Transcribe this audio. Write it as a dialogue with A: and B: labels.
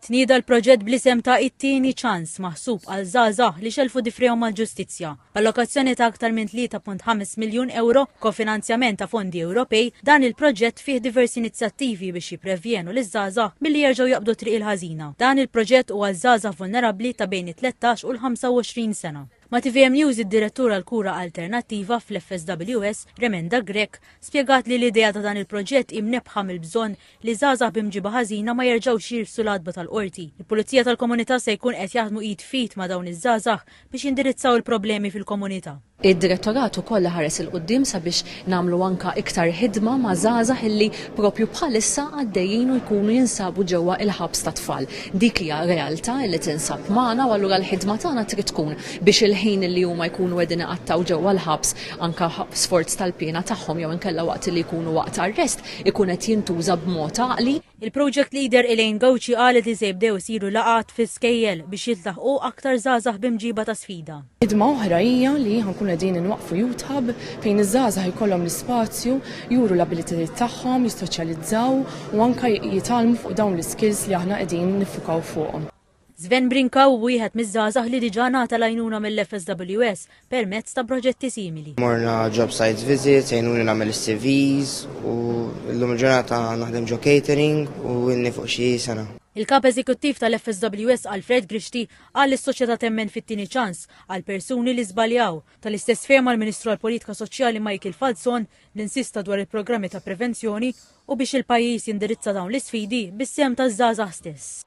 A: Tnieda l-proġett bl-isem ta' It-Tieni Ċans maħsub għal żgħażagħ li xelfu difrejhom mal-ġustizzja. B'allokazzjoni ta' aktar minn 3.5 miljun ewro, kofinanzjament ta' fondi Ewropej, dan il-proġett fih diversi inizjattivi biex jipprevjenu liż-żgħażagħ milli jerġgħu jaqbdu t-triq il-ħażina. Dan il-proġett hu għal żgħażagħ vulnerabbli ta' bejn it-13 u l-25 sena. Ma' tvm News id-Direttur għall-Kura Alternattiva fl-FSWS, Remenda Grech, spjegat li l-idea ta' dan il-proġett hi mnebbħa mill-bżonn li żgħażagħ b'imġiba ħażina ma jerġgħux jirfsu l-għatba tal-Qorti. Il-Pulizija tal-Komunità se jkun qed jaħdmu id f'id ma' dawn iż-żgħażagħ biex jindirizzaw il-problemi fil-komunità.
B: Id-Direttorat ukoll iħares 'il quddiem sabiex nagħmlu anke iktar ħidma ma' żgħażagħ illi propju bħalissa għaddejjin u jkunu jinsabu ġewwa il-ħabs tat-tfal. Dik hija realtà illi tinsab magħna u allura l-ħidma tagħna trid tkun biex il-ħin illi huma jkunu qegħdin iqattgħu ġewwa l-ħabs anke sforz tal-piena tagħhom jew inkella waqt illi jkunu waqt arrest ikun qed jintuża b'mod għaqli.
A: Il-Project Leader Elaine Gauci qalet li se jibdew isiru laqgħat fi skejjel biex jintlaħqu aktar żgħażagħ b'imġiba ta' sfida.
C: Ħidma oħra hija li ħa nkunu qegħdin inwaqqfu Youth Hub fejn iż-żgħażagħ ikollhom l-ispazju juru l-abilitajiet tagħhom, jissoċjalizzaw u anke jitgħallmu fuq dawn l-iskills li aħna qegħdin niffukaw fuqhom.
A: Sven Brinka hu wieħed miż-żgħażagħ li diġà ngħata l-għajnuna mill-FSWS permezz ta' proġetti simili.
D: Morna job sites visits, għinuni nagħmel is-CVs u llum il-ġurnata naħdem ġo catering u ilni fuq xi sena.
A: Il-Kap Eżekuttiv tal-FSWS Alfred Grixti qal li s-soċjetà temmen fit-tieni ċans għal persuni li żbaljaw. Tal-istess fehma l-Ministru għall-Politika Soċjali Michael Falzon li insista dwar il-programmi ta' prevenzjoni u biex il-pajjiż jindirizza dawn l-isfidi bis-sehem taż-żgħażagħ stess.